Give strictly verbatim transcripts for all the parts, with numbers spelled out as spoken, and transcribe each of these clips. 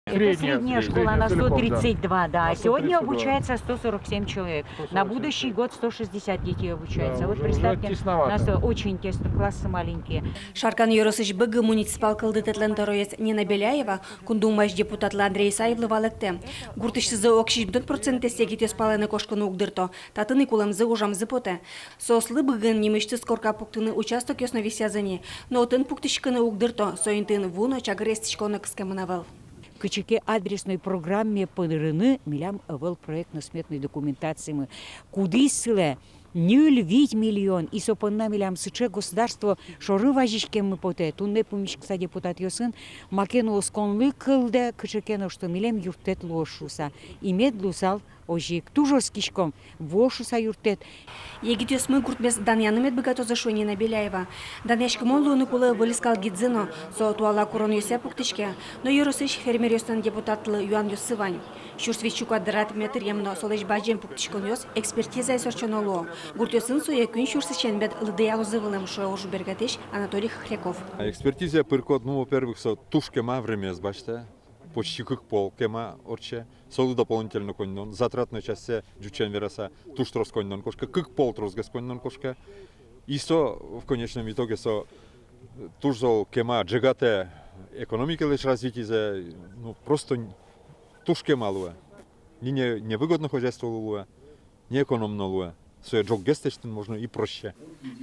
Это средняя школа, на сто тридцать два, да. А сегодня обучается сто сорок семь человек. На будущий год сто шестьдесят детей обучается. Вот представьте, у нас очень тесно, классы маленькие. Шаркан ёросысь Быгы муниципал кылдытэтлэн тӧроез Нина Беляева Кун Думаысь депутатлы Андрей Исаевлы валэктэ: гуртысьтызы ог сизьымдон процентэз егитъёс палэнэ кошкыны уг дырто. Татын ик улэмзы, ужамзы потэ. Соослы Быгын нимысьтыз корка пуктыны участокъёс но висъязы ни. Но отын пуктӥськыны уг дырто, со интыын ву но чагыр эстӥськон но кыскемын ӧвӧл. Кыӵе ке адресной программае пырыны милям ӧвӧл проектно-сметной документациямы. Кудӥз сылэ ньыль-вить миллион, и со понна милям сыӵе государство шоры вазиськеммы потэ. Туннэ пумиськыса депутатъёсын маке но осконлы кылдэ кыӵе ке но, что милем юрттэт луоз шуыса. И мед луысал озьы ик. Туж оскиськом, вуоз шуыса юрттэт. Егитъёсмы гуртмес данъяны мед быгатозы, шуэ Нина Беляева. Данъяськымон луыны кулэ выль скал гидзы но, со туала куронъёсъя пуктӥське. Но ёросысь фермеръёслэн депутатлы юанъёссы вань. Сюрс витьсю квадрат метръем но солэсь бадӟым пуктӥськонъёс экспертизаез ортчоно луо. Гуртъёсын сое куинь сюрсысен мед лыдъялозы вылэм, шуэ уж бергатӥсь Анатолий Хохряков. Экспертизае пыркод, ну, во-первых, со туж кема времяез басьтэ, почти кык пол кема ортче. Солы дополнительно коньдон, затратной частьсэ ӟучен вераса, туж трос коньдон кошке, кык пол тросгес коньдон кошке. И со, в конечном итоге, со, э, туж зол кема ӝегатэ экономикалэсь развитизэ, ну, просто н-, туж кема луэ. Ни не, невыгодно хозяйстволы луэ, ни экономно луэ. Сое ӝоггес лэсьтыны можно и проще.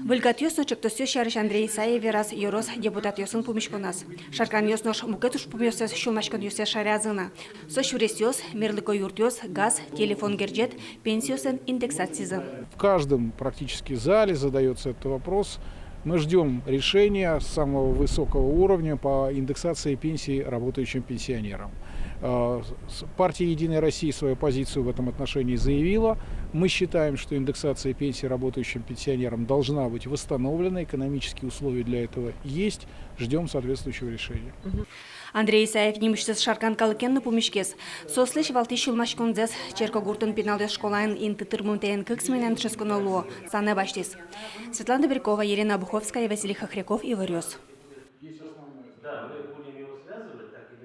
Выльгатъёс но чектосъёс сярысь Андрей Исаев вераз ёрос депутатъёсын пумиськоназ. Шарканъёс нош мукет ужпумъёссэс сюлмаськонъёссэс шараязы на. Со сюресъёс, мерлыко юртъёс, газ, телефон герӟет, пенсиослэн индексацизы. В каждом практически зале задаётся этот вопрос. Мы ждём решения самого высокого уровня по индексации пенсий работающим пенсионерам. А, с-, партия «Единая Россия» свою позицию в этом отношении заявила. Мы считаем, что индексация пенсий работающим пенсионерам должна быть восстановлена, экономические условия для этого есть. Ждём соответствующего решения. Андрей Исаев нимысьтыз шаркан калыкен но пумиськиз. Соослэсь валтӥсь сюлмаськонзэс черкогуртын пиналъёс школаын инты тырмымтэен кык сменаен дышетсконо луо санэ басьтӥз. Светлана Добрякова, Елена Обуховская, Василий Хохряков, «Иворъёс».